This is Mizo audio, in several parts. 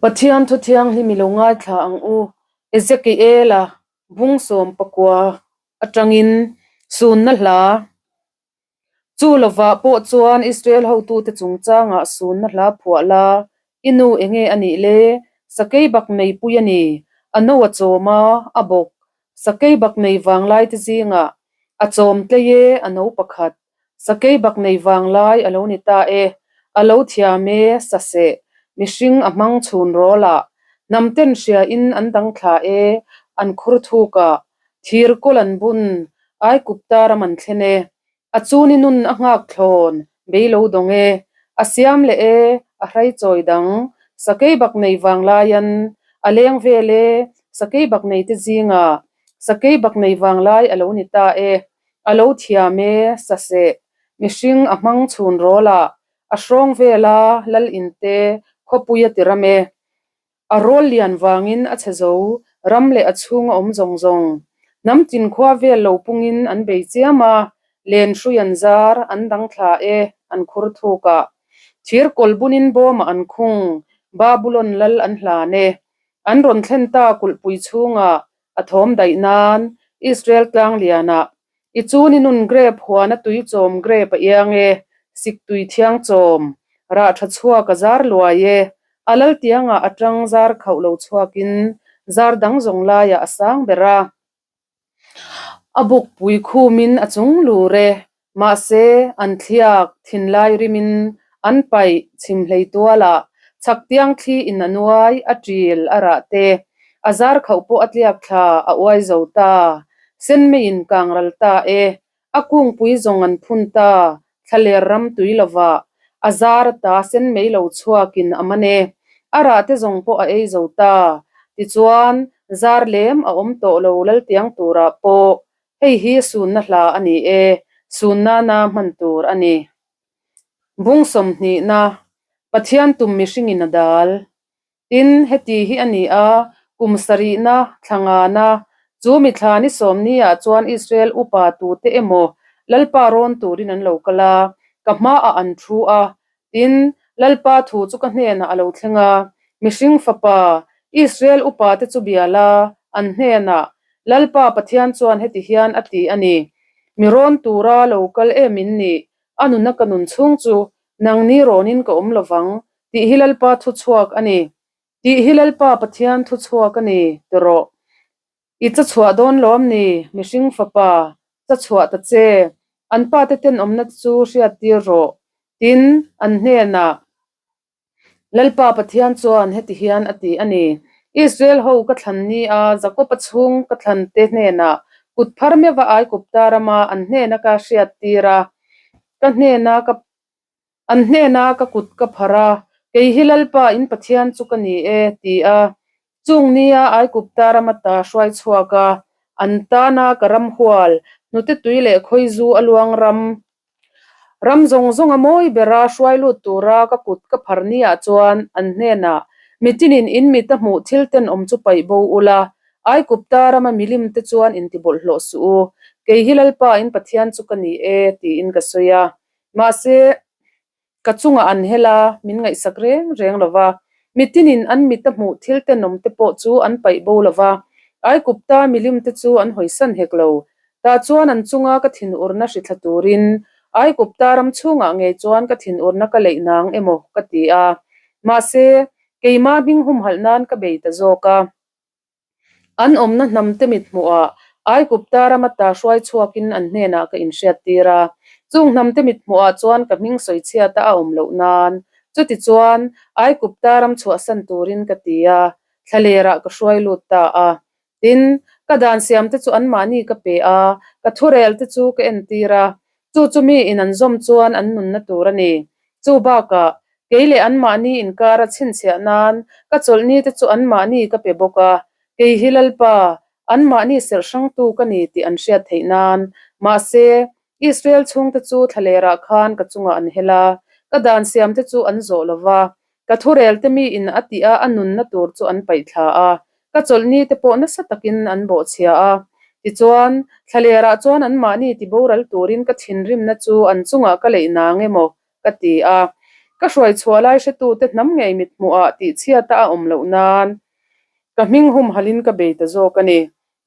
Pathian thu thianghlim i lo ngaithla ang u. Ezekiela bung 19 atangin sunna hla Chu lovah pawh chuan Israel hotute chungchangah sunna hla phuah la, i nu enge a nih le? Sakei bak nei pui a ni. A no a chawm a, a bawk. Sakei bak nei vanglai te zingah a chawm tlei e, a no pakhat. Sakei bak nei vanglai a lo ni ta e, a lo thiam e, saseh, mihring a hmang chhun rawl ah, hnam ten hria in an dang thla e, an khur thuk ah, thir kawl an bun, Aikupta ram an thlen e, a chuni nun a nghak thlawn, bei lo dawng e, a siam leh e, a hrai chawi dang, sakei bak nei vanglai an a leng vel e, sakei bak nei te zingah, sakei bak nei vanglai a lo ni ta e. A lo thiam e, saseh, mihring a hmang chhun rawl ah, a hrawng vel a, lal in te, khawpui a ti ram e. A rawl lian vangin a chhe zo, ram leh a chhung a awm zawng zawng. Hnam tin khua vel lo pungin an bei chiam a, len hrui an zar, an dang thla e, an khur thuk ah. Thir kawl bunin bawmah an khung, Babulon lal an hlan e. An rawn thlen ta kulhpui chhungah A thawm daih nan Israel tlang lianah i chun i nun grep huan a tui chawm grep a iang e, sik tui thiang chawm, rah tha chhuak a zar luai e, a lal tiangah a tang zar khauh lo chhuakin zar dang zawng laiah a sang ber a, a buk pui khumin a chung lur e. Mahse, an thliak, thinlai rimin an paih chhim hlei tualah chhak tiang thli in a nuai, a ṭil, a rah te, a zar khauh pawh a tliak thla, a uai zo ta. Senmeiin kang ral ta e, a kungpui zawng an phun ta, thlaler ram tui lovah, a zar ata senmei lo chhuakin a man e, a rah te zawng pawh a ei zo ta. Tichuan, zar lem a awm tawh lo laltiang turah pawh Hei hi sunna hla a ni e, sun nana hman tur a ni. Bung sawmhnihna, Pathian tum mihringin a dal. Tin, heti hi a ni a, kum sarihna, thla ngana, chu mi thla ni sawmniah chuan Israel upa tute emaw Lalpa rawn turin an lo kal a, ka hmaah an thu a, Tin, Lalpa thu chu ka hnenah a lo thleng a, Mihring fapa, Israel upate chu bia la, an hnenah, Lalpa Pathian chuan heti hian a ti a ni, Mi rawn tura lo kal em in nih, a nuna ka nun chhung chu nangni rawnin ka awm lovang, tih hi Lalpa thu chhuak a ni. Tih hi Lalpa Pathian thu chhuak a ni, ti rawh. I cha chhuah dawn lawm ni, mihring fapa, cha chhuah ta che, an pate tenawmna te chu hriat tir rawh. Tin, an hnenah, Lalpa Pathian chuan heti hian a ti a ni, Israel ho ka thlan ni a, Jakob-a chhung ka thlan te hnenah kut phar meuh a Aigupta rama an hnena ka hriat tir a, ka hnena ka An hnena ka kut ka phar a, Kei hi Lalpa in Pathian chu ka ni e, ti a. Chung nia Aigupta ram ata hruai chhuak a, an tana ka ram hual, hnute tui leh khawizu a luang ram, ram zawng zawng a mawi bera hruai lut tura ka kut ka phar niah chuan an hnenah, Mitinin in mit a hmuh thil tenawm chu paih bo ula, Aigupta rama milim te chuan intibawlhhlawh suh u, kei hi Lalpa in Pathian chu ka ni e, tiin ka sawi a. Mahse, ka chungah an hel a, min ngaihsak reng reng lo va. Mitinin an mit a hmuh thil tenawm te pawh chu an paih bo lo va, Aigupta milim te chu an hawisan hek lo. Tah chuan an chunga ka thinurna hri thla turin Aigupta ram chhungah ngei chuan ka thinurna ka leih nang emaw ka ti a. Mahse, keimah hming humhalh nan ka bei ta zawk a. An awmna hnamte mithmuhah Aigupta ram ata hruai chhuakin an hnenah ka inhriattir a. Chung hnamte mithmuhah chuan ka hming sawichhiata a awm loh nan. Chutichuan, Aigupta ram chhuahsan turin ka ti a, thlalerah ka hruai lut ta a. Tin, ka dan siamte chu anmahni ka pe a, ka thurel te chu ka entir a. Chu chu mi in an zawm chuan an nunna tur a ni. Chu bakah, kei leh anmahni inkara chhinchhiah nan ka chawlhni te chu anmahni ka pe bawk a, kei hi Lalpa, anmahni serh hrangtu ka ni tih an hriat theih nan. Mahse, Israel chhungte chu thlalerah khan ka chungah an hel a, ka dan siamte chu an zawh lo va, Ka thurelte miin a tih a, a nunna tur chu an paih thla a, ka chawlhni te pawh nasa takin an bawhchhia a. Tichuan, thlalerah chuan anmahni tiboral turin ka thinrimna chu an chungah ka leih nang emaw ka ti a. Ka hruai chhuah lai hretute hnam ngei mithmuhah tihchhiata a awm loh nan ka hming humhalhin ka bei ta zawk a ni.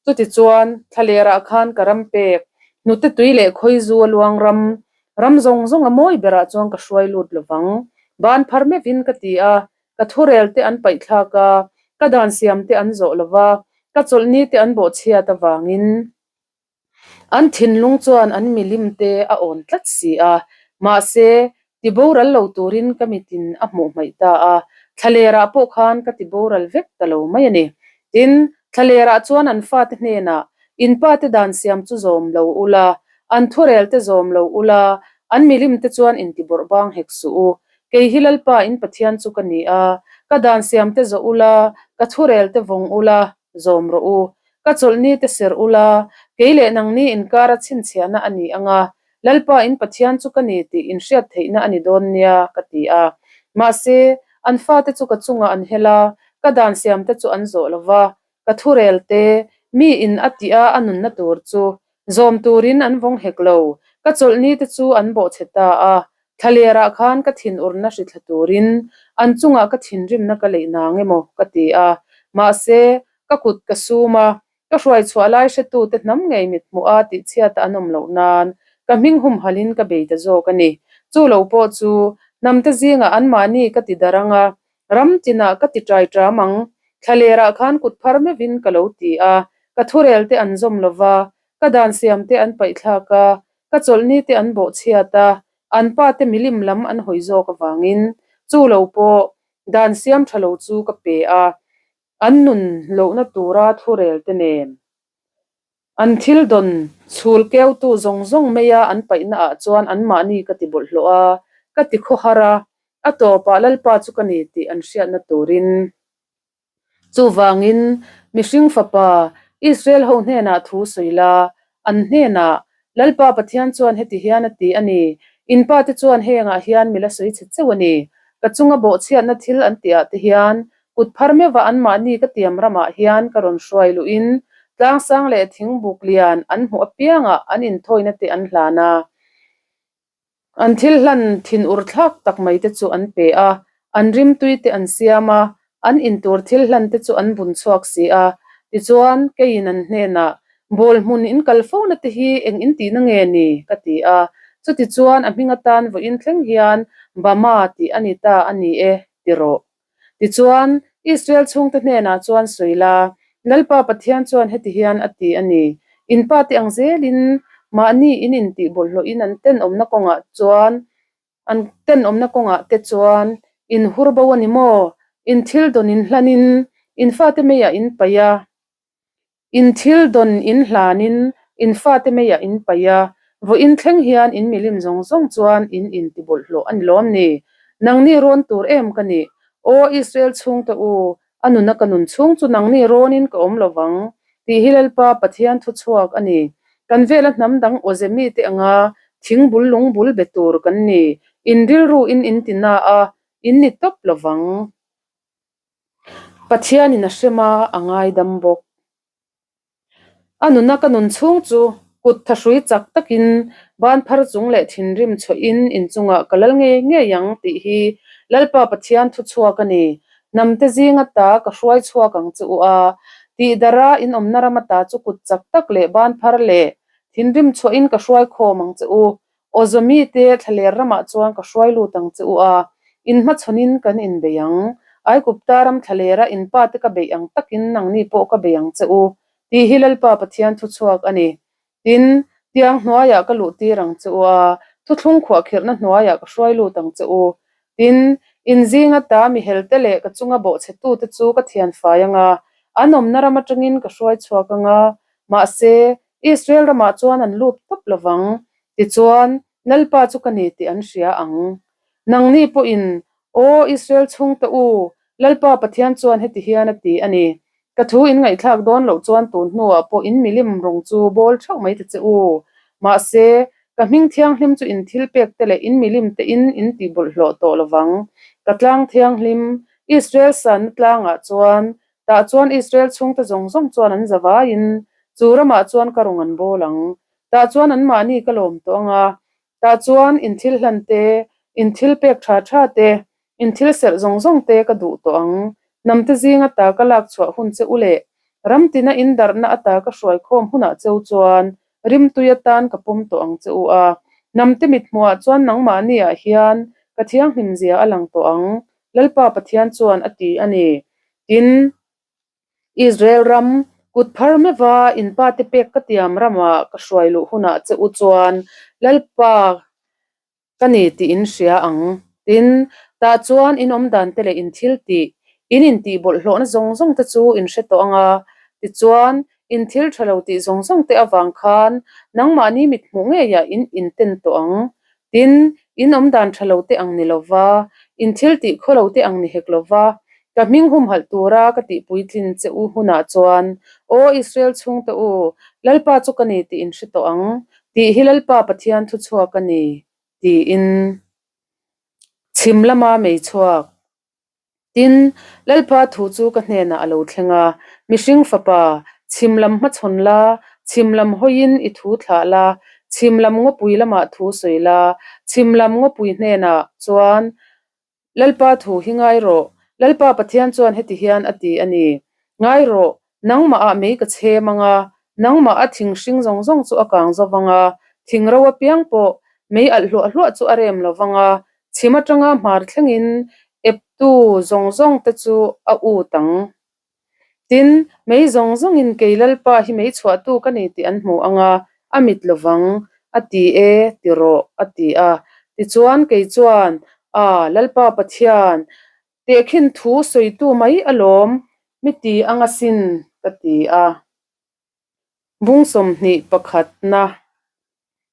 Chutichuan, thlalerah khan ka ram pek, hnute tui leh khawizu a luang ram, ram zawng zawng a mawi berah chuan ka hruai lut lovang. Ban phar meuhin ka ti a, ka thurel te an paihthlak a, ka dan siam te an zawh lova, ka chawlhni te an bawhchhiat avangin. An thinlung chuan an milim te a awn tlat si a, mahse, ti boral lo turin ka mitin a hmuh hmaih ta a, thlalerah pawh khan ka ti boral vek ta lo mai a ni. Tin, thlalerah chuan an fate hnenah, In pate dan siam chu zawm lo ula, an thurel te zawm lo ula, an milim te chuan inti bawrh bang hek suh u. Kei hi Lalpa in Pathian chu ka ni a, ka dan siam te zawh ula, ka thurel te vawng ula, zawm rawh u. Ka chawlhni te serh ula, kei leh nangni inkara chhinchhiahna a ni ang a, Lalpa in Pathian chu ka ni tih inhriat theihna a ni dawn nia, ka ti a. Mahse, an fate chu ka chungah an hel a, ka dan siamte chu an zawh lo va, ka thurel te, mi in a tih a a nunna tur chu zawm turin an vawng hek lo, ka chawlhni te chu an bawhchhe ta a, Thlalerah khan ka thinurna hri thla turin an chungah ka thinrimna ka leih nang emaw ka ti a, mahse, ka kut ka sum a, ka hruai chhuah lai hretute hnam ngei mithmuh a tihchhiata an awm loh nan ka hming humhalhin ka bei ta zawk a ni. Chu lo pawh chu hnamte zingah anmahni ka ti darh ang a, ram tinah ka ti ṭai ṭam ang. Thlalerah khan kut phar meuhin ka lo ti a, ka thurelte an zawm lo va, ka dan siamte an paihthlak a, Ka chawlhni te an bawhchhiat a, an pa te milim lam an hawi zawk avangin chu lo pawh dan siam tha lo chu ka pe a, an nun lohna tura thurel te nen an thil dawn chhul keutu zawng zawng maia an paihna ah chuan anmahni ka ti bawlhhlawh a, ka ti khawhar a, a tawpah Lalpa chu ka ni tih an hriatna turin. Chuvangin, mihring fapa, Israel ho hnenah thu sawi la, an hnenah, Lalpa Pathian chuan heti hian a ti a ni, In pate chuan hengah hian mi la sawi che cheu a ni. Ka chunga bawhchhiatna thil an tihah te hian, kut phar meuhva anmahni ka tiam ramah hian ka rawn hruai luhin, tlangsang leh thingbuk lian an hmuh apiangah an inthawina te an hlan a. An thil hlan thin ur thlak tak mai te chu an pe a, an rimtui te an siam a, an intur thil hlan te chu an bun chhuak si a. Tichuan, keiin an hnenah, Bawl hmun in kal fona te hi eng in tihna nge ni? ka ti a. Chutichuan, a hming atan vawiin thleng hian Bama tih a ni ta a ni e, ti rawh. Tichuan, Israel chhungte hnenah chuan sawi la, Lalpa Pathian chuan heti hian a ti a ni, In pate ang zelin mahni in intih bawlhhlawhin an tenawmna kawngah chuan an tenawmna kawngah te chuan in hur bo a ni maw? In thil dawn in hlanin in fate meiah in paih a. In thil dawn in hlanin in fate meiah in paih a, vawiin thleng hian in milim zawng zawng chuan in inti bawlhhlawh a ni lawm ni? Nangni rawn tur em ka nih? Aw Israel chhungte u, a nuna ka nun chhung chu nangni rawnin ka awm lo vang, tih hi Lalpa Pathian thu chhuak a ni. Kan vela hnam dang awze mite anga thing bul lung bul be tur kan ni. In rilru in inti na a, in ni tawp lo vang. Pathianin a hrem a, a ngaidam bawk. A nuna ka nun chhung chu kut thahrui chak takin ban phar chung leh thinrim chhuahin inchungah ka lal ngei ngei ang tih hi Lalpa Pathian thu chhuak a ni. Hnamte zinga ta ka hruai chhuak ang che u a, tih dara in awmna rama ta chu kut chak tak leh ban phar leh thinrim chhuahin ka hruai khawm ang che u. Aw zawmite, thlaler ramah chuan ka hruai lut ang che u a, in hmachhawnin kan inbei ang. Aigupta ram thlalera in pate ka beih ang takin nangni pawh ka bei ang che u, tih hi Lalpa Pathian thuchhuak a ni. Tin, tiang hnuaiah ka luhtir ang che u a, thuthlung khuahkhirhna hnuaiah ka hruai lut ang che u. Tin, in zinga ta mihelte leh ka chunga bawhchhetute chu ka thianfai ang a, an awmna ram atangin ka hruai chhuak ang a, mahse, Israel ramah chuan an lut tawp lo vang. Tichuan, Lalpa chu ka ni tih an hria ang. Nangni pawhin, Aw Israel chhungte u, Lalpa Pathian chuan heti hian a ti a ni, Ka thu in ngaihthlak dawn loh chuan tun hnuah pawh in milim rawng chu bawl theuh mai ta che u. Mahse, ka hming thianghlim chu in thil pek te leh in milim te in in tih bawlhhlawh tawh lo vang. Ka tlang thianghlim, Israel sanna tlangah chuan Tah chuan Israel chhungte zawng zawng chuan an zavaiin chu ramah chuan ka rawn an bawl ang. Tah chuan anmahni ka lawm tawh ang a, tah chuan in thil hlan te, In thil pek tha tha te, in thil serh zawng zawng te ka duh tawh ang. Hnamte zing ata ka lak chhuah hun che u leh ram tina in darhna ata ka hruai khawm hunah cheu chuan rimtui atan ka pawm tawh ang che u a. Hnamte mithmuhah chuan nangmahni ah hian ka thianghlim zia a lang tawh ang, Lalpa Pathian chuan a ti a ni. Tin. Israel ram, kut phar meuha in pate pek ka tiam ramah ka hruai luh hunah che u chuan Lalpa ka ni tih in hria ang. Tin, tah chuan in awm dan te leh in thil tih, in intih bawlhhlawhna zawng zawng te chu in hre tawh ang a. Tichuan, in thil tha lo tih zawng zawng te avang khan nangmahni mithmuh ngeiah in inten tawh ang. Tin, in awm dan tha lo te ang ni lova, in thil tih khaw lo te ang ni hek lova, ka hming humhalh tura ka tih puitlin che u hunah chuan, Aw Israel chhungte u, Lalpa chu ka ni tih in hre tawh ang, tih hi Lalpa Pathian thuchhuak a ni, tiin chhim lama mei chhuak. Tin, Lalpa thu chu ka hnenah a lo thleng a, Mihring fapa, chhim lam hmachhawn la, chhim lam hawiin i thu thlah la, chhim lam ngawpui lamah thu sawi la, chhim lam ngawpui hnenah chuan Lalpa thu hi ngai rawh, Lalpa Pathian chuan heti hian a ti a ni, Ngai rawh, nangmahah mei ka chhem ang a, nangmah a thing hring zawng zawng chu a kang zo vang a, thing ro apiang pawh mei alh hluah hluah chu a rem lo vang a, Chhim atanga hmar thlengin eptu zawng zawng te chu a ut ang. Tin, mei zawng zawngin kei Lalpa hi mei chhuahtu ka ni tih an hmu ang a, a mit lovang, a ti e, ti rawh, a ti a. Tichuan, kei chuan, A, Lalpa Pathian, tehkhin thu sawitu mai alawm, mi ti ang asin, ka ti a. Bung 21na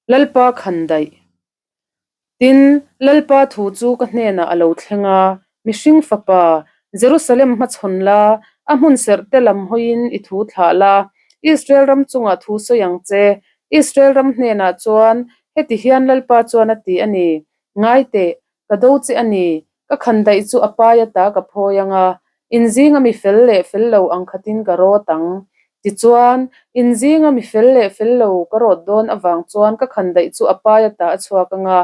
Lalpa khan daih. Tin, Lalpa thu chu ka hnenah a lo thleng a, Mihring fapa, Jerusalem hmachhawn la, a hmun serh te lam hawiin i thu thlah la, Israel ram chungah thu sawi ang che. Israel ram hnenah chuan heti hian Lalpa chuan a ti a ni, Ngai teh, ka do che a ni, ka khan daih chu a pai ata ka phawi ang a, in zinga mi fel leh fel lo ang khatin ka rawt ang. Tichuan, in zinga mi fel leh fel lo ka rawt dawn avang chuan ka khan daih chu a pai ata a chhuak ang a,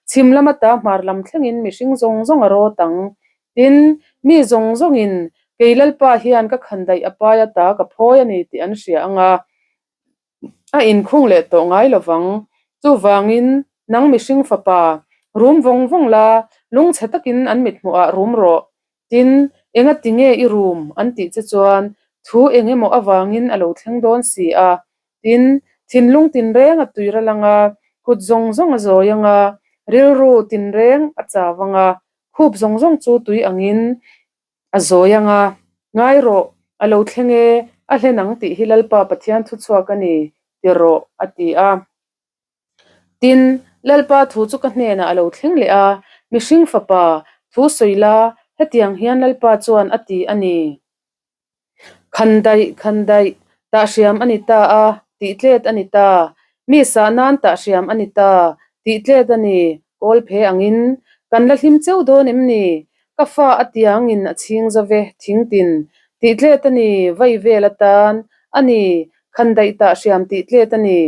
chhim lam ata hmar lam thlengin mihring zawng zawng a rawt ang. Tin, mi zawng zawngin kei Lalpa hian ka khan daih a pai ata ka phawi a ni tih an hria ang a. A inkhung leh tawh ngai lo vang. Chuvangin, nang mihring fapa, rum vawng vawng la, lungchhe takin an mithmuhah rum rawh. Tin, enga ti nge i rum? an tih che chuan, thu eng emaw avangin a lo thleng dawn si a. Tin, thinlung tinreng a tui ral ang a, kut zawng zawng a zawi ang a, rilru tinreng a chau ang a, khup zawng zawng chu tui angin A zawi ang a, Ngai rawh, a lo thleng e, a hlen ang tih hi Lalpa Pathian thuchhuak a ni, ti rawh, a ti a. Tin, Lalpa thu chu ka hnenah a lo thleng leh a, Mihring fapa, thu sawi la, hetiang hian Lalpa chuan a ti a ni. Khan daih, khan daih, tah hriam a ni ta a, tih tlet a ni ta. Mi sah nan tah hriam a ni ta, tih tlet a ni, kawl phe angin. Kan la hlim cheu dawn em ni? Ka fa a tiangin a chhing zo ve, thing tin. Tih tlet a ni, vai vel atan a ni, khan daih tah hriam tih tlet a ni.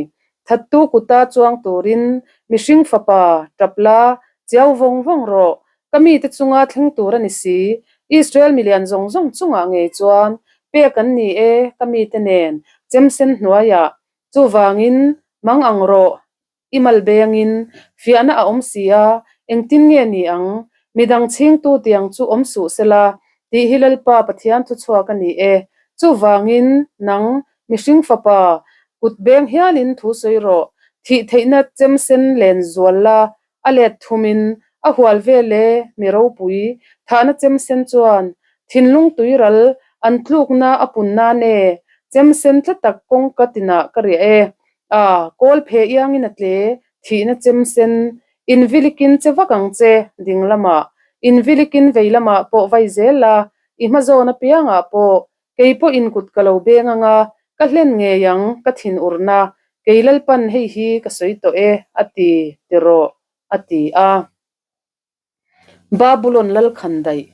Thattu kuta chuang turin mihring fapa, tap la, chiau vawng vawng rawh, Ka mite chunga thleng tur a ni si, Israel milian zawng zawng chungah ngei chuan pek an ni e ka mite nen chemsen hnuaiah. Chuvangin, mang ang rawh, i mal bengin fiahna a awm si a, engtin nge ni ang? Midang chhingtu tiang chu awm suh sela, tih hi Lalpa Pathian thuchhuak a ni e. Chuvangin, nang, mihring fapa, kut beng hialin thu sawi rawh, thih theihna chemsen len zual la, A let thumin a hual vel e, mi ropui, thahna chemsen chuan thinlung tuiral an tlukna a pun nan e, chemsen tla tak kawngka tinah ka riah e. A, kawl phe iangin a tle, thihna chemsen, invilikin che vak ang che, ding lamah, invilikin vei lamah pawh vai zel la, i hma zawn apiangah pawh Kei pawhin kut ka lo beng ang a, ka hlen ngei ang, ka thin urna, kei Lalpan hei hi ka sawi tawh e, a ti, ti rawh, a ti a. Babulon lal khan daih.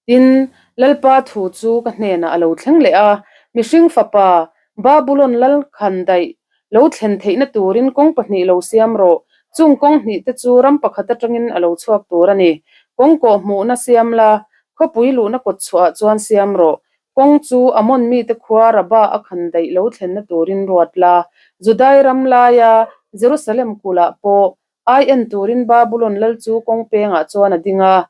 Tin, Lalpa thu chu ka hnenah a lo thleng leh a, Mihring fapa, Babulon lal khan daih lo thlen theihna turin kawng pahnih lo siam rawh. Chung kawng hnih te chu ram pakhat atangin a lo chhuak tur a ni. Kawng kawh hmuhna siam la, khawpui luhna kawt chhuahah chuan siam rawh. Kawng chu Amon mite khua Rabbah a khan daih lo thlenna turin ruat la. Judai ram laia Jerusalem kulah pawh ai en turin Babulon lal chu kawng pengah chuan a ding a.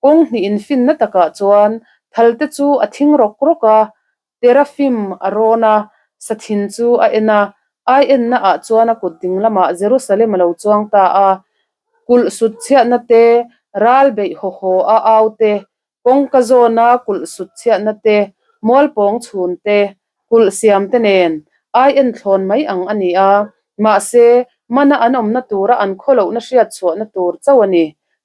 Kawng hnih infinna takah chuan thal te chu a thing rawk rawk a, Terafim a rawn a, sathin chu a en a, ai enna ah chuan a kut ding lamah Jerusalem a lo chuang ta a, kulh sut chhiatna te, ral beih haw haw a au te, kawngka zawna kulh sut chhiatna te, mualpawng chhun te, kulh siam te nen ai en thlawn mai ang a ni a, mahse mana an awmna tura an khawlohna hriat chhuahna tur chauh a ni.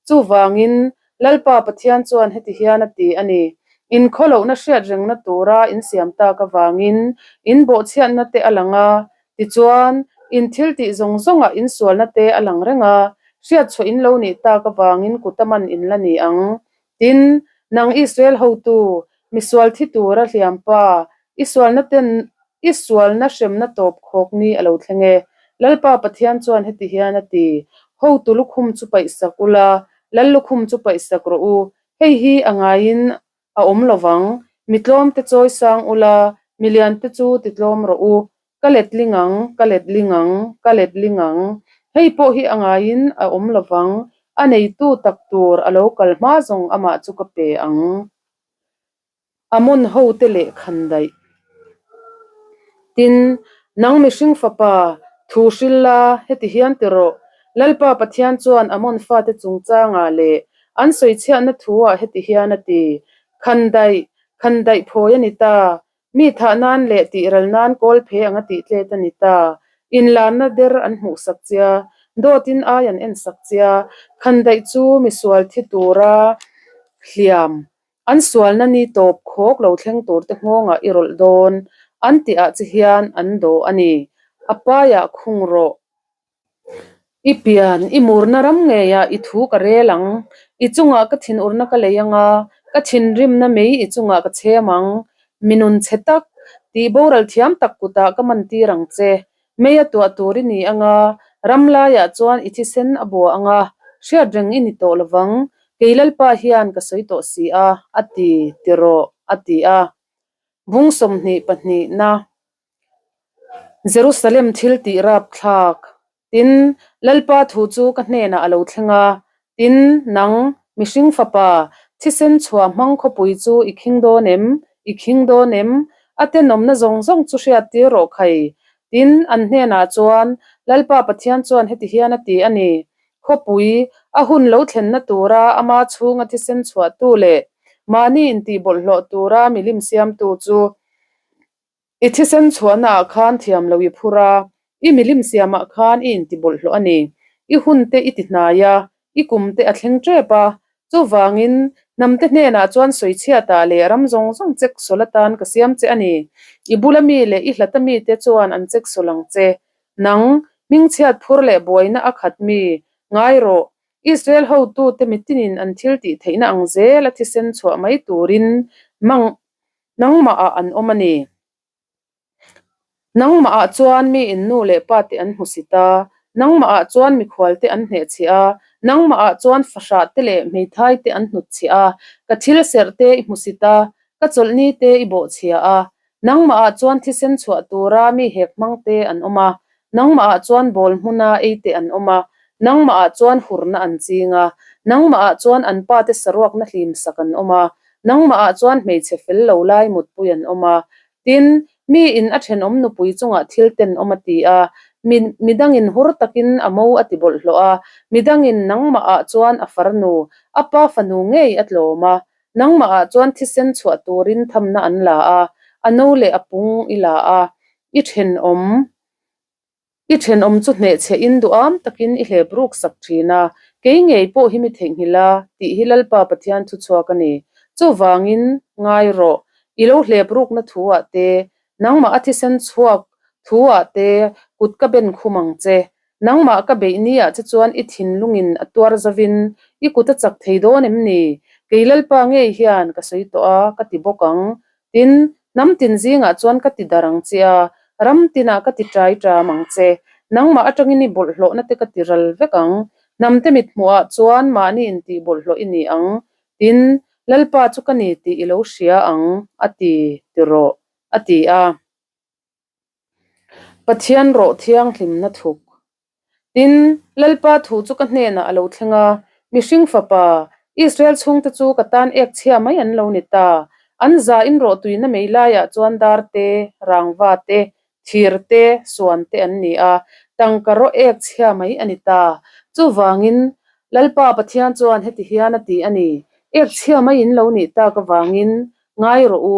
Chuvangin Lalpa Pathian chuan heti hian a ti a ni, In khawlohna hriat rengna tura in siam tak avangin in bawhchhiatna te a lang a, tichuan in thil tih zawng zawngah in sualna te a lang reng a, hriat chhuah in lo nih tak avangin kut a man in la ni ang. Tin, nang Israel hotu, misual thi tura hliampa, i sualna ten i sualna hremna tawp khawk ni a lo thleng e. Lalpa Pathian chuan heti hian a ti, Hotu lukhum chu paihsak ula, Lal lukhum chu paihsak rawh u, hei hi a ngaiin a awm lo vang, mi tlawmte chawi sang ula, mi liante chu ti tlawm rawh u, ka letling ang, ka letling ang, ka letling ang. Hei pawh hi a ngaiin a awm lo vang, a neitu tak tur a lo kal hma zawng amah chu ka pe ang. Amon hote leh khan daih. Tin, nang mihring fapa, thu hril la, heti hian ti rawh, Lalpa Pathian chuan Amon fate chungchangah leh an sawichhiatna thuah heti hian a ti, Khan daih, khan daih phawi a ni ta, mi thah nan leh tihral nan kawl phe anga tih tlet a ni ta, inlarna der an hmuhsak chia, dawtin ai an ensak chia, khan daih chu misual thi tura hliam An sualna ni tawp khawk lo thleng tur te nghawngah i rawlh dawn an tih ah che hian an daw a ni. A paiah khung rawh. I pian, i murna ram ngeiah i thu ka rel ang. I chungah ka thinurna ka lei ang a, ka thinrimna mei i chungah ka chhem ang. Mi nun chhe tak, tih boral thiam tak kutah ka man tir ang che. Mei a tuah tur i ni ang a, ram laiah chuan i thisen a bua ang a, hriat reng i ni tawh lovang, kei Lalpa hian ka sawi tawh si a, a ti, ti rawh, a ti a. Bung 22 na Jerusalem thil tih rapthlak. Tin, Lalpa thu chu ka hnenah a lo thleng a, tin, nang, mihring fapa, thisen chhuah hmang khawpui chu i khing dawn em? I khing dawn em? A tenawmna zawng zawng chu hriattir rawh khai. Tin, an hnenah chuan, Lalpa Pathian chuan heti hian a ti a ni, Khawpui, a hun lo thlenna tura ama chhunga thisen chhuahtu leh mahni intihbawlhhlawh tura milim siamtu chu, I thisen chhuahna ah khan thiam lo i phur a, i milim siam ah khan i inti bawlhhlawh a ni. I hun te i ti hnai a, i kum te a thleng tep a. Chuvangin, hnam te hnenah chuan sawichhiat ah leh ram zawng zawng chek sawl atan ka siam che a ni. I bula mi leh i hlata mi te chuan an chek sawl ang che. Nang, hmingchhiat phur leh buaina a khat mi, ngai rawh. Israel hotute mitinin an thil tih theihna ang zel a thisen chhuah mai turin mang Nangmah ah an awm a ni. Nangmah ah chuan mi in nu leh pa te an hmusit a, nangmah ah chuan mikhual te an hnehchhiah a, nangmah ah chuan fahrah te leh hmeithai te an hnutchhiah a, ka thil serh te i hmusit a, ka chawlhni te i bawhchhia a, nangmah ah chuan thisen chhuah tura mi hek hmang te an awm a, nangmah ah chuan bawl hmuna ei te an awm a, nangmah ah chuan hurna an ching a, nangmah ah chuan an pa te saruakna hlim sak an awm a, Nangmah ah chuan hmeichhe fel lo lai mutpui an awm a, tin, mi in a thenawm nupui chungah thil ten awm a ti a, mi midangin hur takin a mo a ti bawlhhlawh a, midangin nangmah ah chuan a farnu, a pa fanu ngei a tlawm a, nangmah ah chuan thisen chhuah turin thamna an la a, a no leh a pung i la a, i thenawm I thenawm chu hnehchhe in duham takin i hlep ruk sak thin a, kei ngei pawh hi mi theihnghilh a, tih hi Lalpa Pathian thu chhuak a ni. Chuvangin, ngai rawh, i lo hlep rukna thu ah te, nangmah a thisen chhuak thu ah te kut ka ben khum ang che. Nangmah ka beih ni ah che chuan i thinlungin a tuar zovin i kut a chak thei dawn em ni? Kei Lalpa ngei hian ka sawi tawh a, ka ti bawk ang. Tin, hnam tin zingah chuan ka ti dar ang che a, ram tinah ka ti ṭai ṭam ang che. Nangmah atangin i bawlhhlawhna te ka ti ral vek ang. Hnamte mithmuhah chuan mahni intih bawlhhlawh i ni ang. Tin, Lalpa chu ka ni tih i lo hria ang, a ti ti rawh, a ti a. Pathian rawh thianghlimna thuk. Tin, Lalpa thu chu ka hnenah a lo thleng a, Mihring fapa, Israel chhungte chu ka tan ek chhia mai an lo ni ta. An za in rawh tuina mei laiah chuan dar te, rangva te, thir te, suan te an ni a, tangka rawh ek chhia mai a ni ta. Chuvangin, Lalpa Pathian chuan heti hian a ti a ni, Ek chhia mai in lo nih tak avangin ngai rawh u,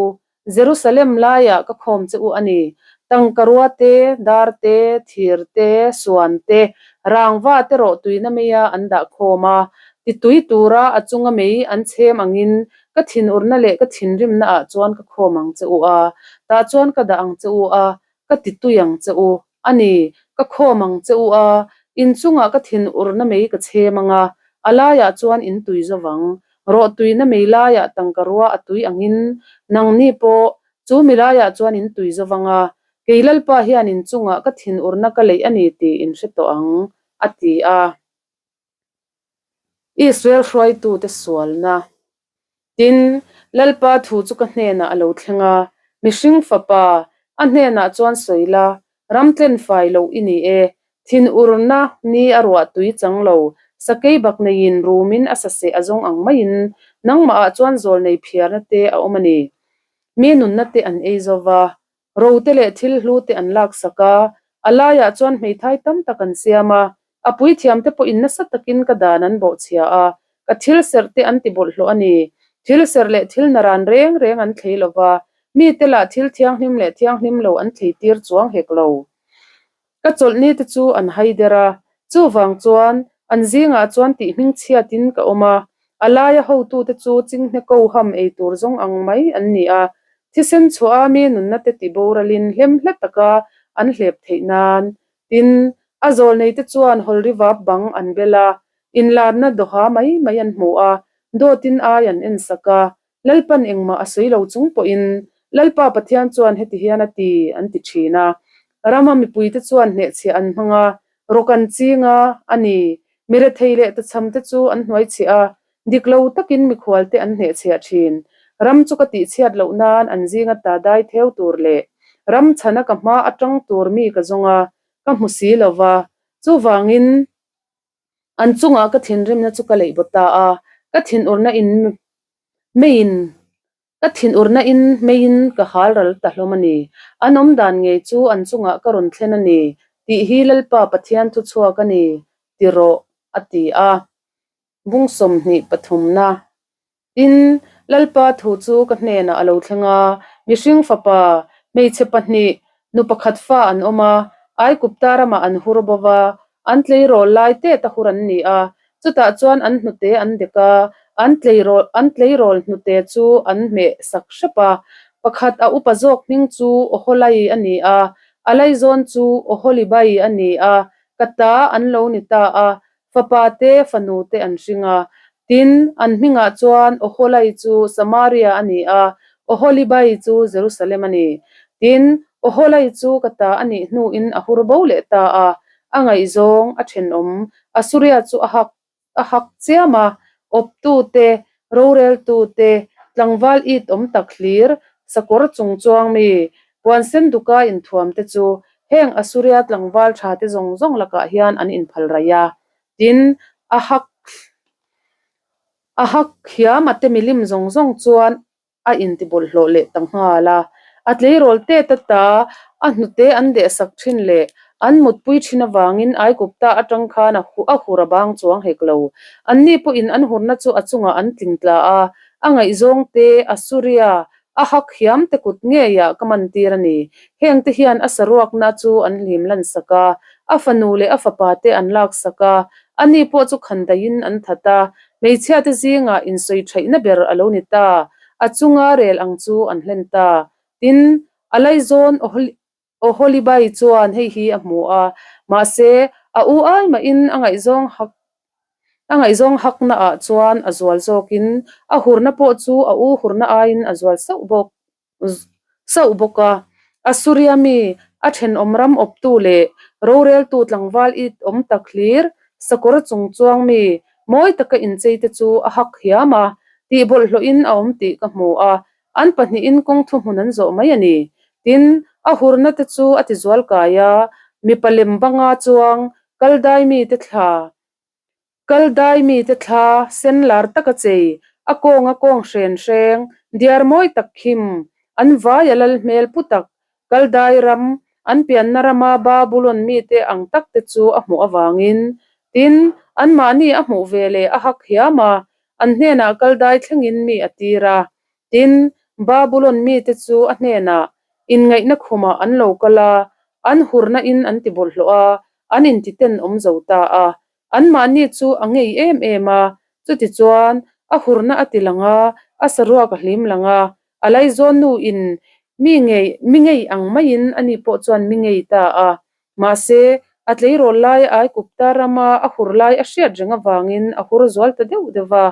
Jerusalem laiah ka khawm che u a ni. Tangkarua te, dar te, thir te, suan te, rangva te rawh tuina meia an dah khawm a, titui tura a chunga mei an chhem angin ka thinurna leh ka thinrimna ah chuan ka khawm ang che u a, tah chuan ka dah ang che u a, ka titui ang che u a ni. Ka khawm ang che u a, inchungah ka thinurna mei ka chhem ang a, a laiah chuan in tui zo vang. Rawh tuina mei laiah tangka rua a tui angin nangni pawh chu mi laiah chuan in tui zo vang a, kei Lalpa hian inchungah ka thinurna ka leih a ni tih in hre tawh ang, a ti a. Israel hruaitute sualna. Tin, Lalpa thu chu ka hnenah a lo thleng a, Mihring fapa, a hnenah chuan sawi la, ram tlen fai loh i ni e, thinurna ni a ruah tui chang lo, sakei bak neiin rumin a saseh a zawng ang maiin nangmahah chuan zawl nei phiarna te a awm a ni. Mi nunna te an ei zo va, Rote leh thil hlu te an laksak a, a laiah chuan hmeithai tam tak an siam a, a puithiamte pawhin nasa takin ka dan an bawhchhia a, ka thil serh te an ti bawlhhlawh a ni. Thil serh leh thil naran reng reng an thlei lo va, mite lah thil thianghlim leh thianghlim lo an thlei tir chuang hek lo. Ka chawlhni te chu an hai der a, chuvang chuan an zingah chuan tih hmingchhiatin ka awm a, a laia hotute chu chinghne ko ham ei tur zawng ang mai an ni a, thisen chhuah a mi nunna te ti boralin hlemhle taka an hlep theih nan. Tin, a zawlneite chuan hawlri vap bang an bel a, inlarna dawha mai mai an hmu a, dawtin ai an ensak a, Lalpan engmah a sawi lo chung pawhin Lalpa Pathian chuan heti hian a ti, an ti thin a. Rama mipuite chuan hnehchhiah an hmang a, rawk an ching a, a ni. Mi rethei leh tachhamte chu an hnuaichhiah a, dik lo takin mikhualte an hnehchhiah thin. Ram chu ka tihchhiat loh nan an zinga ta dai theu tur leh ram chhana ka hma atang tur mi ka zawng a, ka hmu si lo va. Chuvangin. An chungah ka thinrimna chu ka leih baw ta a, ka thinurna in meiin ka thinurna in meiin ka hal ral ta hlawm a ni. An awm dan ngei chu an chungah ka rawn thlen a ni tih hi Lalpa Pathian thu chhuak a ni ti rawh, a ti a. Bung 23 na. Tin, Lalpa thu chu ka hnenah a lo thleng a, mihring fapa, hmeichhe pahnih, nu pakhat fa an awm a, Aigupta ramah an hur bo va, an tleirawl lai tet a hur an ni a, chutah chuan an hnute an dek a, an tleirawl an tleirawl hnute chu an hmeh sak hrep a. Pakhat a upa zawk hming chu Oholai a ni a, a laizawn chu Oholibai a ni a, ka ta an lo ni ta a, Fapa te, fanu te an hring a. Tin, an hmingah chuan Oholai chu Samaria a ni a, Oholibai chu Jerusalem a ni. Tin, Oholai chu ka ta a nih hnuin a hur bo leh ta a, a ngaihzawng, a thenawm, Asuria chu a hak a hak chiam a, awptu te, roreltu te, tlangval it awm tak hlir, sakawr chung chuang mi, puan sen duka inthuam te chu Heng Asuria tlangval tha te zawng zawng lakah hian an inphal raih a, tin, a hak a hak hiam a te milim zawng zawng chuan a intibawlhhlawh leh ta nghal a. A tleirawl tet ata a hnute an dehsak thin leh an mutpui thin avangin Aigupta atang khan a a hur a bang chuang hek lo. Anni pawhin an hurna chu a chungah an tling tla a, a ngaihzawng te Asuria A hak hiam te kut ngeiah ka man tir a ni. Heng te hian a saruakna chu an hlim lan sak a, a fanu leh a fapa te an lak sak a, ani pawh chu khan daihin an that a, hmeichhia te zingah insawi thaihna ber a lo ni ta, a chunga rel ang chu an hlen ta. Tin, a laizawn Oholibai chuan hei hi a hmu a, mahse, a u ai mahin a ngaihzawng hak a ngaihzawng hakna ah chuan a zual zawkin a hurna pawh chu a u hurna aiin a zual sauh bawk sauh bawk a. Asuria mi A thenawm ram awptu leh roreltu tlangval it awm tak hlir, sakawr chung chuang mi mawi taka inchei te chu a hak hiam a, tih bawlhhlawhin a awm tih ka hmu a, an pahnihin kawng thuhmun an zawh mai a ni. Tin, a hurna te chu a tizual kai a, mipa lem banga chuang kaldai mite thla Kaldai mite thla sen lar taka chei, a kawnga kawng hren hreng, diar mawi tak khim, an vai a lal hmel pu tak, Kaldai ram, an pianna rama Babulon mite ang tak te chu a hmuh avangin, tin, anmahni a hmuh ve leh a hak hiam a, an hnenah Kaldai thlengin mi a tir a. Tin, Babulon mite chu a hnenah inngaihna khumah an lo kal a, an hurna in an ti bawlhhlawh a, an intiten awm zo ta a. Anmahni chu a ngei em em a, chutichuan a hurna a ti lang a, a saruak a hlim lang a, a laizawn nu in mi ngei mi ngei ang maiin ani pawh chuan mi ngei ta a. Mahse, a tleirawl lai Aikupta rama a hur lai a hriat reng avangin a hur zual ta deuh deuh va.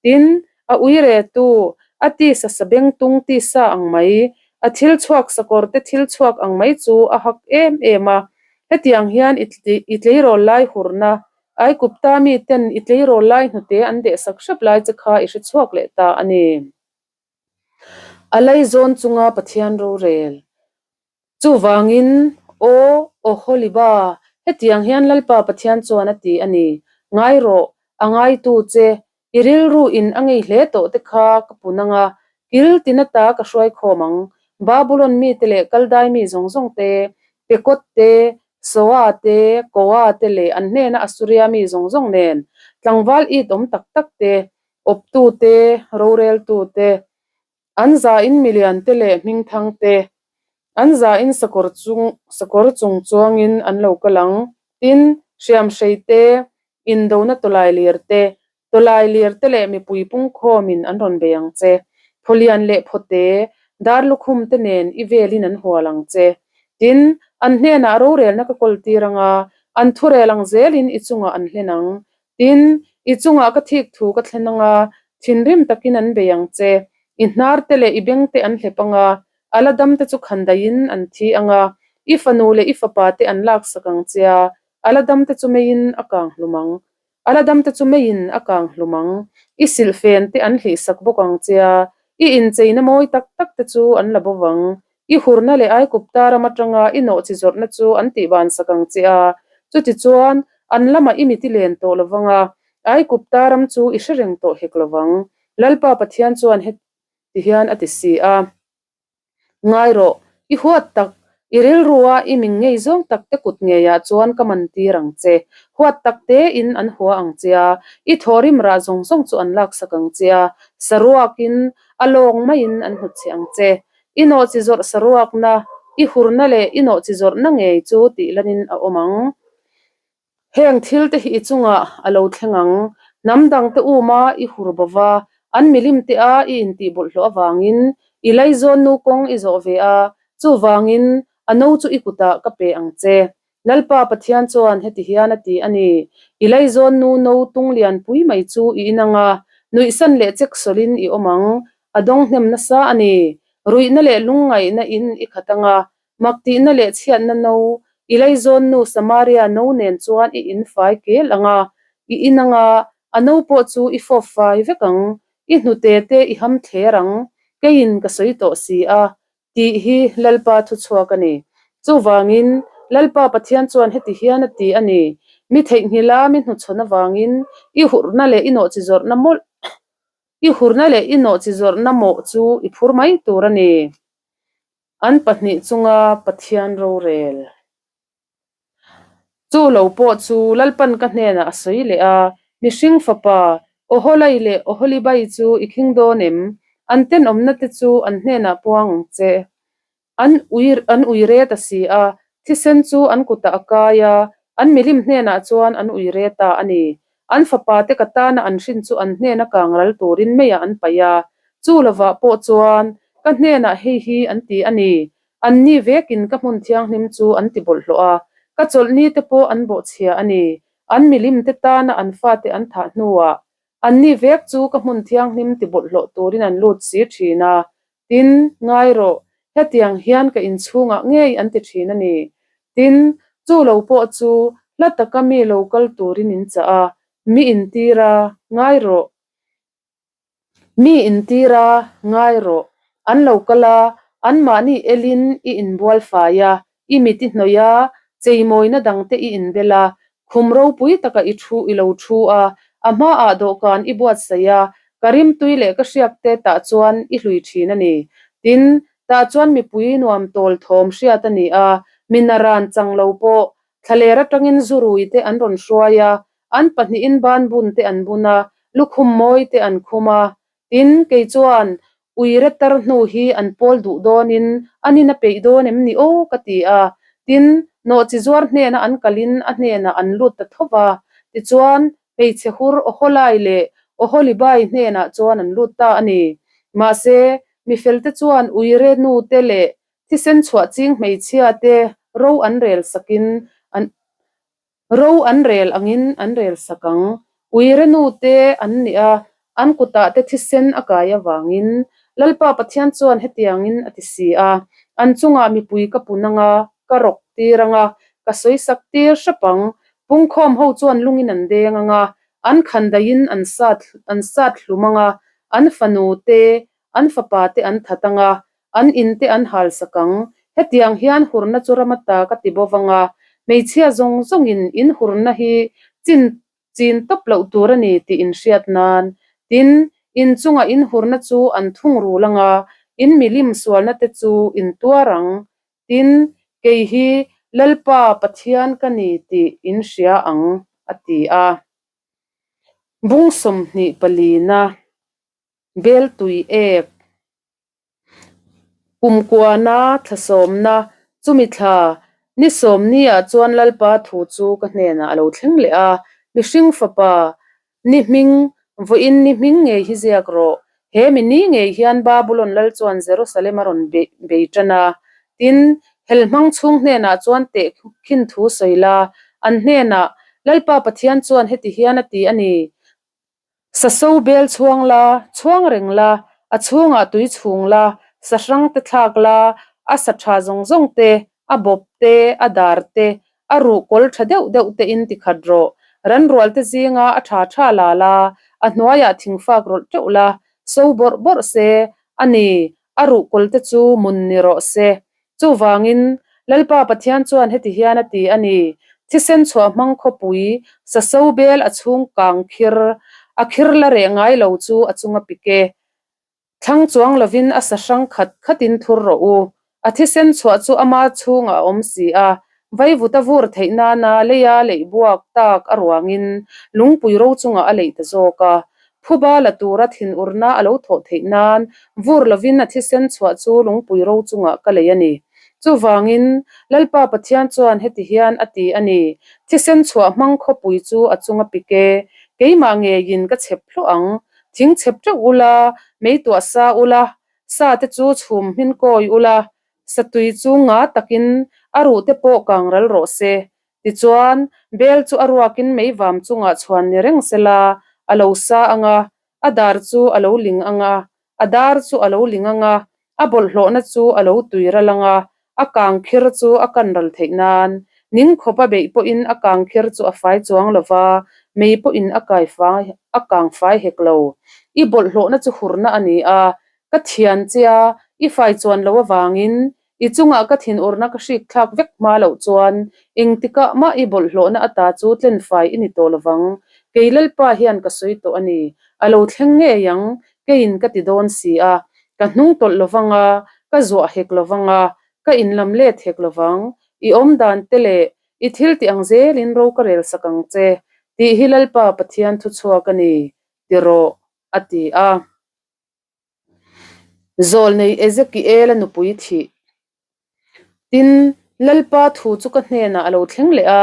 Tin, a uiretu, a tisa sabengtung tisa ang mai, a thil chhuak sakawrte thil chhuak ang mai chu a hak em em a. Hetiang hian i tleirawl lai hurna, Aikupta miten i tleirawl lai hnute an dehsak hrep lai che kha i hre chhuak leh ta a ni. A laizawn chunga Pathian rorel. Chuvangin, Aw, Oholiba, hetiang hian Lalpa Pathian chuan a ti a ni, Ngai rawh, a ngaitu che, i rilru in a ngei hle tawh te kha ka pun ang a, kil tina ta ka hruai khawm ang, Babulon mite leh Kaldai mi zawng zawng te, Pekot te, Soa te, Koa te leh an hnena Asuria mi zawng zawng nen, tlangval it awm tak tak te, awptu te, roreltu te, An zain milian te leh hmingthang te, an zain sakawr chung sakawr chung chuangin an lo kal ang. Tin, hriamhrei te, indona tawlai lir te, tawlai lir te leh mipui pungkhawmin an rawn bei ang che. Phawlian leh phawte, dar lukhum te nen i velin an hual ang che. Tin, an hnenah rorelna ka kawl tir ang a, an thurel ang zelin i chungah an hlen ang. Tin, i chungah ka thik thu ka thlen ang a, thinrim takin an bei ang che. I hnar te leh i beng te an hlep ang a, a la dam te chu khandaihin an thi ang a, i fanu leh i fapa te an laksak ang che a, a la dam te chu meiin a kang hlum ang. A la dam te chu meiin a kang hlum ang. I silhfen te an hlihsak bawk ang che a, i incheina mawi tak tak te chu an la bo vang. I hurna leh Aikupta ram atanga i nawhchi zawrhna chu an tihbansak ang che a, chutichuan an lamah i mit i len tawh lo vang a, Aikupta ram chu i hre reng tawh hek lo vang. Lalpa Pathian chuan heti hian a ti si a, Ngai rawh, i huat tak, i rilrua i ming ngei zawng tak te kut ngeiah chuan ka man tir ang che. Huat tak tein an hua ang che a, i thawhrim rah zawng zawng chu an laksak ang che a, saruakin a lawng maiin an hnutchhe ang che. I nawhchi zawrh saruakna, i hurna leh i nawhchi zawrhna ngei chu tih lanin a awm ang. Heng thil te hi i chungah a lo thleng ang. Hnam dangte uma i hur bo va, an milim te a i intih bawlhhlawh avangin i laizawn nu kawng i zawh ve a, chuvangin a no chu i kutah ka pe ang che. Lalpa Pathian chuan heti hian a ti a ni, I laizawn nu no tung lian pui mai chu i inang a, nuihsan leh chek sawlin i awm ang, a dawng hnem nasa a ni. Ruihna leh lungngaihna in i khat ang a, mak tihna leh chhiatna no, i laizawn nu Samaria no nen chuan i in fai kel ang a, i inang a, a no pawh chu i fawp fai vek ang, i hnute te i ham thler ang, keiin ka sawi tawh si a, Tih hi Lalpa thuchhuak a ni. Chuvangin, Lalpa Pathian chuan heti hian a ti a ni, Mi theihnghilha mi hnuchhawn avangin i hurna leh i nawhchi zawrhna mawlh i hurna leh i nawhchi zawrhna mawh chu i phur mai tur a ni. An pahnih chunga Pathian rorel. Chu lo pawh chu Lalpan ka hnenah a sawi leh a, Mihring fapa, Oholai leh Oholibai chu i khing dawn em? An tenawmna te chu an hnenah puang ang che. An ui an ui re ta si a, thisen chu an kutah a kai a, an milim hnenah chuan an ui re ta a ni. An fapa te ka tana an hrin chu an hnena kang ral turin meiah an paih a, chu lovah pawh chuan ka hnenah hei hi an ti a ni, Anni vekin ka hmun thianghlim chu an ti bawlhhlawh a, ka chawlhni te pawh an bawhchhia a ni. An milim te tana an fate an thah hnuah, anni vek chu ka hmun thianghlim ti bawlhhlawh turin an lut si thin a. Tin, ngai rawh, Hetiang hian ka inchhungah ngei an ti thin a ni. Tin, chu lo pawh chu hla taka mi lo kal turin in chah a, mi intir a, ngai rawh. Mi intir a, ngai rawh. An lo kal a, anmahni elin i inbual fai a, i mit i hnawih a, cheimawina dangte i inbel a, khum ropui taka i thu i lo thu a, a hmaah dawhkan i buatsaih a, ka rimtui leh ka hriakte tah chuan i hlui thin a ni. Tin, tah chuan mipui nuam tawl thawm hriat a ni a, mi naran chang lo pawh thlaler atangin zurui te an rawn hruai a, an pahnihin banbun te an bun a, lukhum mawi te an khum a. Tin, kei chuan uire tar hnu hi an pawl duh dawnin an in a peih dawn em ni aw ka ti a. Tin, nawhchi zuar hnena an kalin a hnenah an lut ta tho va. Tichuan, hmeichhe hur Oholai leh Oholibai hnenah chuan an lut ta a ni. Mahse, mifelte chuan uire nute leh thisen chhuah ching hmeichhia te ro an rel sakin an Ro an rel angin an rel sak ang. Uire nu te an nih a, an kutah te thisen a kai avangin Lalpa Pathian chuan hetiangin a ti si a, An chungah mipui ka pun anga, ka rawk tir anga, ka sawi sak tir hrep ang. Pungkhawm ho chuan lungin an deng anga, an khandaihin an sat an sat hlum anga, an fanu te, an fapa te an that anga, An in te an hal sak ang. Hetiang hian hurna chu ram ata ka ti bo vang a, hmeichhia zawng zawngin in hurna hi chin chin tawp loh tur a ni tih in hriat nan. Tin, in chunga in hurna chu an thung rul ang a, in milim sualna te chu in tuar ang. Tin, kei hi Lalpa Pathian ka ni tih in hria ang, a ti a. Bung 24na Beltui ek. Kum kuana thla sawmna, chumi thla ni sawmniah chuan Lalpa thu chu ka hnenah a lo thleng leh a, Mihring fapa, ni hming, vawiin ni hming ngei hi ziak rawh. He mi ni ngei hian Babulon lal chuan Jerusalem a rawn bei tan a. Tin, helhmang chhung hnenah chuan tehkhin thu sawi la, an hnenah, Lalpa Pathian chuan heti hian a ti a ni, Saso bel chhuang la, chhuang reng la, a chhungah tui chhung la, sa hrang te thlak la, a sa tha zawng zawng te, a bawp te, a dar te, a ruh kawl tha deuh deuh te in ti khat rawh. Ranrual te zinga a tha tha la la, a hnuaiah thingfak rawlh teuh la, so bawrh bawrh se, a ni, a ruh kawl te chu mun ni rawh se. Chuvangin, Lalpa Pathian chuan heti hian a ti a ni, Thisen chhuah hmang khawpui, saso bel a chhung kang khir, a khir la reh ngai lo chu a chung a pik e. Thlang chuang lovin a sa hrang khat khatin thur rawh u. A thisen chhuah chu ama chhungah a awm si a, vaivuta vur theih nana leia leih buak tak a ruangin lungpui ro chungah a leih ta zawk a. Phuba la tura thinurna a lo thawh theih nan vur lovin a thisen chhuah chu lungpui ro chungah ka lei a ni. Chuvangin, Lalpa Pathian chuan heti hian a ti a ni, Thisen chhuah hmang khawpui chu a chunga pik e, keimah ngeiin ka chhep hluah ang. Thing chhep teuh ula, mei tuah sa ula, sa te chu chhum hmin kawi ula, satui chu nga takin a ruh te pawh kang ral rawh se. Tichuan, bel chu a ruakin meivam chungah chhuan ni reng sela, a lo sa ang a, a dar chu a lo ling ang a, a dar chu a lo ling ang a, a bawlhhlawhna chu a lo tui ral ang a, a kang khir chu a kan ral theih nan. Ning khawp a beih pawhin a kang khir chu a fai chuang lo va, mei pawhin a kai fai a kang fai hek lo. I bawlhhlawhna chu hurna a ni a, ka thian che a, i fai chuan lo avangin I chungah ka thinurna ka hrik thlak vek hma loh chuan engtikah mah i bawlhhlawhna ata chu tlenfai i ni tawh lovang. Kei Lalpa hian ka sawi tawh a ni. A lo thleng ngei ang, keiin ka ti dawn si a. Ka hnung tawlh lovang a, ka zuah hek lovang a, ka inlam let hek lovang. I awmdan te leh i thil tih ang zelin ro ka rel sak ang che, tih hi Lalpa Pathian thuchhuak a ni, ti rawh, a ti a. Zawlnei Ezekiel-a nupui thih. Tin, Lalpa thu chu ka hnenah a lo thleng leh a,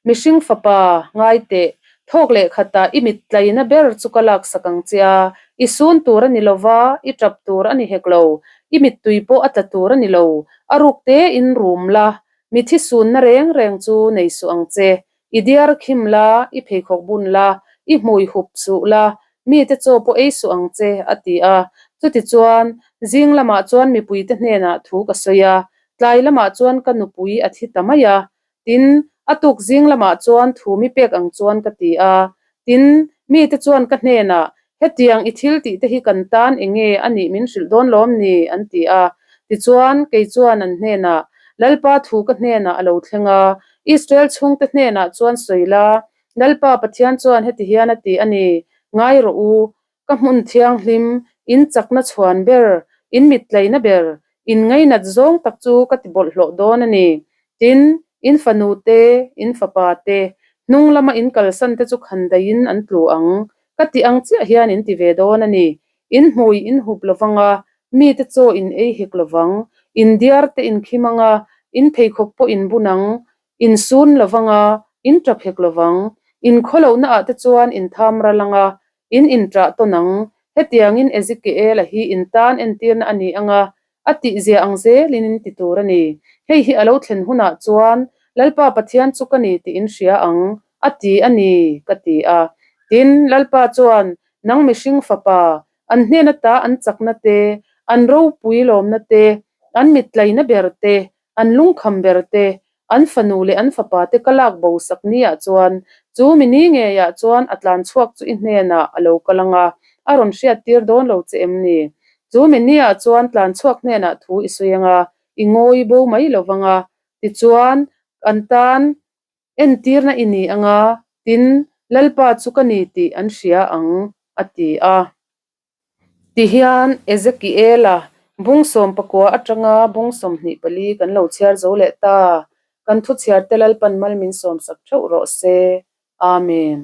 Mihring fapa, ngai teh, thawk leh khatah i mit tlaina ber chu ka laksak ang che a, i sun tur a ni lo va, i tap tur a ni hek lo, i mittui pawh a tla tur a ni lo, a ruk tein rum la, mithi sunna reng reng chu nei suh ang che, I diar khim la, i pheikhawk bun la, i hmui hup suh la, mite chaw pawh ei suh ang che, a ti a. Chutichuan, Zing lamah chuan mipuite hnenah thu ka sawi a, tlai lamah chuan ka nupui a thi ta mai a. Tin, a tuk zing lamah chuan thu mi pek ang chuan ka ti a. Tin, mite chuan ka hnenah, Hetiang i thil tih te hi kan tan eng nge a nih min hrilh dawn lawm ni? an ti a. Tichuan, kei chuan an hnenah, Lalpa thu ka hnenah a lo thleng a, Israel chhungte hnenah chuan sawi la, Lalpa Pathian chuan heti hian a ti a ni, Ngai rawh u, ka hmun thianghlim, in chakna chhuan ber, in mittleina ber, in ngainat zawng tak chu ka ti bawlhhlawh dawn a ni. Tin, in fanu te, in fapa te, hnung lama in kalsan te chu khan daihin an tlu ang, ka ti ang chiah hian in ti ve dawn a ni. In hmui in hup lovang a, mite chaw in ei hek lovang, in diar te in khim ang a, in pheikhawk pawh in bun ang, In sun lovang a, in tap hek lovang. In khawlohna ah te chuan in tham ral ang a, in inṭah tawn ang. Hetiangin Ezekiel-a hi in tan entirna a ni ang a, a tihzia ang zelin in ti tur a ni. Hei hi a lo thlen hunah chuan Lalpa Pathian chu ka ni tih in hria ang, a ti a ni, ka ti a. Tin, Lalpa chuan, Nang mihring fapa, an hnen ata an chakna te, an ropui lawmna te, an mittlaina ber te, An lungkham ber te, an fanu leh an fapa te ka lak bo sak ni ah chuan chu mi ni ngei ah chuan a tlan chhuak chu i hnenah a lo kal ang a, a rawn hriat tir dawn lo che em ni? Chu mi ni ah chuan tlan chhuak hnenah thu i sawi ang a, i ngawi bo mai lo vang a, tichuan an tan entirna i ni ang a, tin, Lalpa chu ka ni tih an hria ang, a ti a. Tihian Ezekiela bung 14 atanga bung 24 kan lo chhiar zo leh ta. Kan thu chhiarte Lalpan mal min sawmsak theuh rawh se. Amen.